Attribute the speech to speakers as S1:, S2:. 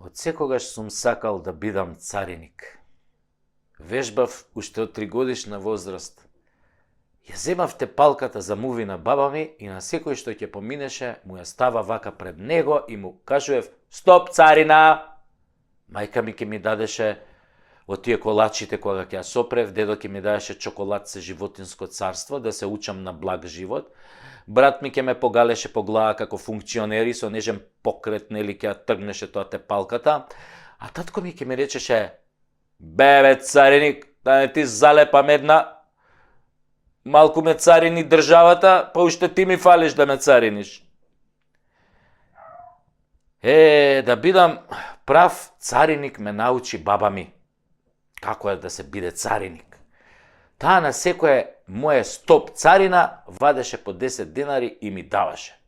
S1: Од секогаш сум сакал да бидам цариник. Вежбав уште од 3-годишна возраст. Ја земав тепалката за муви на баба ми и на секој што ќе поминеше му ја става вака пред него и му кажувев: "Стоп, царина!" Мајка ми ќе ми дадеше од тие колачите кога ќе ја сопрев, дедо ќе ми дадеше чоколад се животинско царство да се учам на благ живот. Брат ми ќе ме погалеше по глава како функционери со нежен покрет, нели ќе ја тргнеше тоа тепалката, а татко ми ќе ми речеше: "Бе, цариник, да не ти залепа медна, малку ме царини државата, па уште ти ми фалиш да ме цариниш." Да бидам прав цариник ме научи баба ми. Како е да се биде цариник. Таа на секое моје стоп царина вадеше по 10 денари и ми даваше.